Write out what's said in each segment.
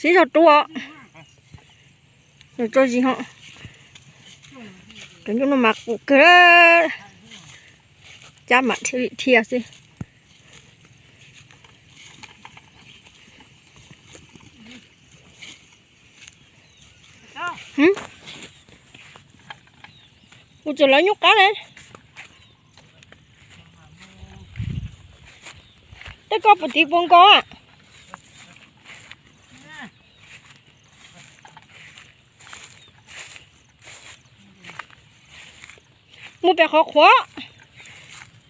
Sib zog rub os. Nws tso zis ho. Cov nyuj no mas qus kawg, cab mam dhia xwb. Kuv tseem lawv nyuj qab ne. Tej koj puas tiv puas nkaus? Mus pem qhov qhuav,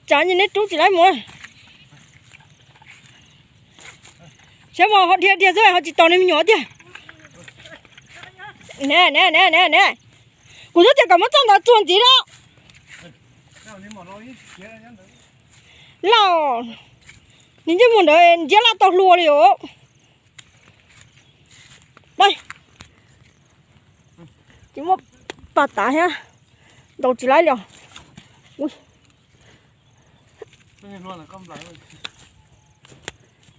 tsam neb rub tsis laib mus. Saib mas ho dhia dhia xwb ho tsis tos nws me nyuam tiag. Ne ne ne ne ne, kuv twb tias kom muab txoj ntawd txuag ntxiv na. Laj, niag ntsej muag ntawd ntsiab laj tau hluas li os. Tsis muaj pas tav thiab, ntaus tsis laib li os.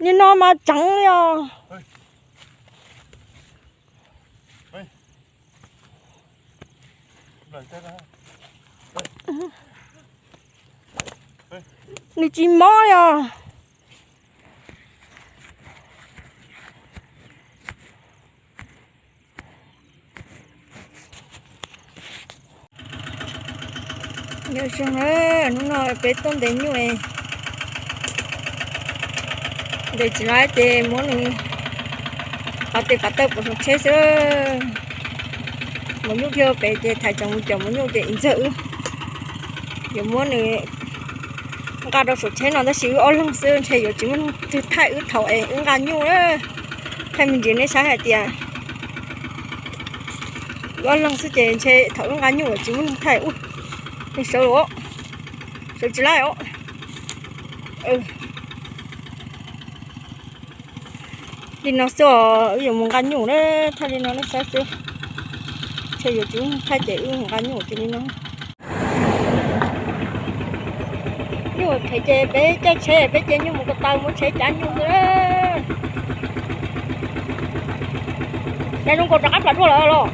Nim no mas tseev li os. Nws tsis mob li os. Nyob zoo, hnub no peb tuaj ntes nyuj, ntes tsis laib ces muab nws qhov tes kav tawm pov saum tsheb xwb. Mus nyuj thiab pem ces thaiv tsoom mus cov mus nyuj ces ib ntxawg wb yuav muab nws nqa rau saum tsheb no tab sis wb ob leeg xwb ntshe yuav tsis muaj leej twg thaij wb thaum es wb nqa nyuj. Thaij me ntsis nej saib hais tias wb ob leeg xwb ces ntshe thaum wb nqa nyuj tsis muaj leej thaij ub. Sawv, sawv tsis laib os. Li no xwb os, wb yuav mus nqa nyuj na, thaij li no nej saib xwb. Ntshe yuav tsis muaj leej thaij ces wb mus nqa nyuj ces li no. Nyuj qhev ces peb caij tsheb peb caij nyuj mus ko taw muab tsheb cav nyuj xwb. Cas zoo nkaus rov qab plam dua lawm los?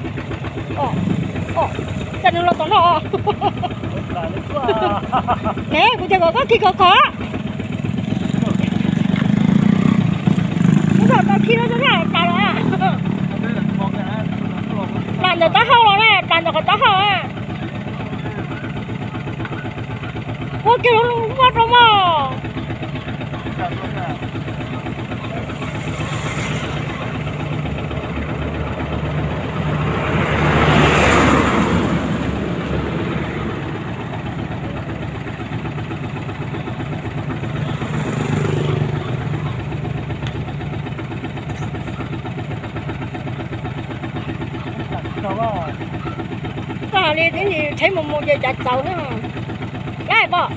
Cas nws los tom no? Ne kuv tias kom koj khi khov khov. Ub, tau khi no na, plam lawm. Plam ntawm taub hau los na, plam ntawm qhov taub hau na. Ua kiag lub voj rau mog. Koj hais li tib nim tsheb mus mus ces cav txaus na. Laib pom.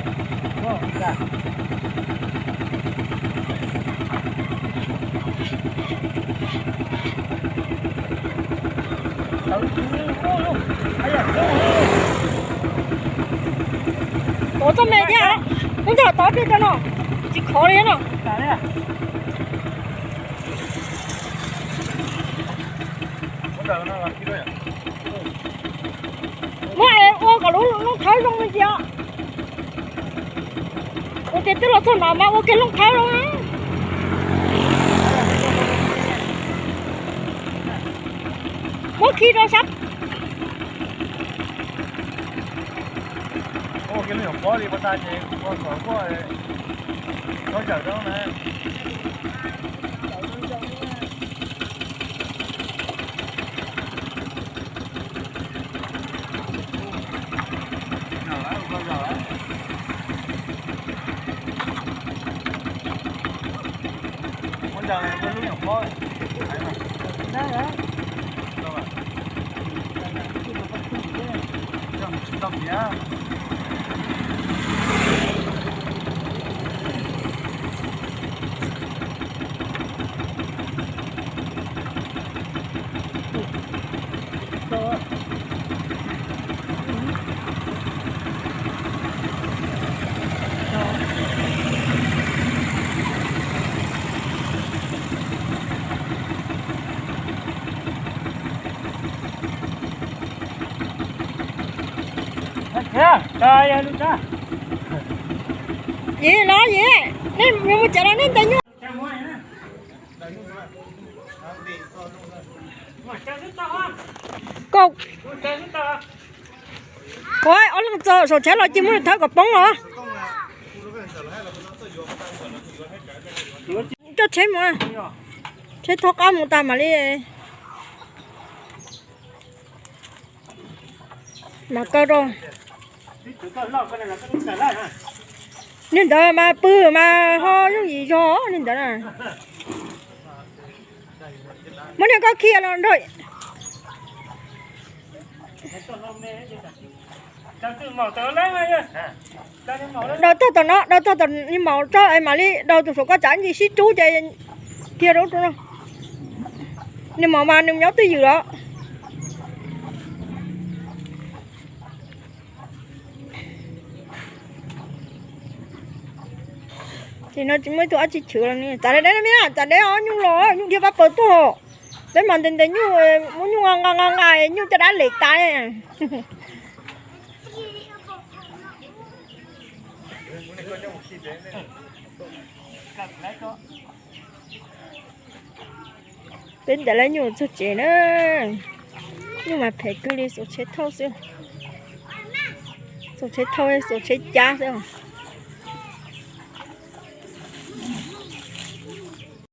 Tov txoj me thiab, ub, ntog tov tej rau no, tsis khov li no. Muab es ua kom lub looj thawb zoo li ntxias. Ua tias twb los txog no mas ua kiag looj thawb zoo. Muab khi rau sab. Ua kiag lub nyuam pob li pas tas ces ua kom kuj txhob zawm rau na. Yim los yim, nej mus tsev los nej ntes nyuj. Koj, ua ob leeg txog saum tsheb los cia muab thawb kom poob os. Coj tsheb mus, tsheb thoob qab mus tas mam li. Mas kawg rau. Niag ntawd mas pw mas ho yooj yim zog niag ntawd na. Muab niag koj khi los nrog. Daws tog tom no, daws tog tom niag maum tso es mam li daws tus saum koj tsam ntsis sib rub ces dhia rau ub rau no. Niag maum mas nws nyob twj ywm los. Ces no tsis muaj ib tug dab tsi chwv los. Txav deb, txav deb os, nyuj los, nyuj dhia pab pawg tuaj. Peb mas ntes ntes nyuj, muab nyuj nqa nqa nqa, nyuj caj dab lem tas. Peb ntes lawv nyuj txog tsev na. Nyuj mas phem kawg li, xuas tsheb thauj xwb. Xuas tsheb thauj, xuas tsheb cab xwb.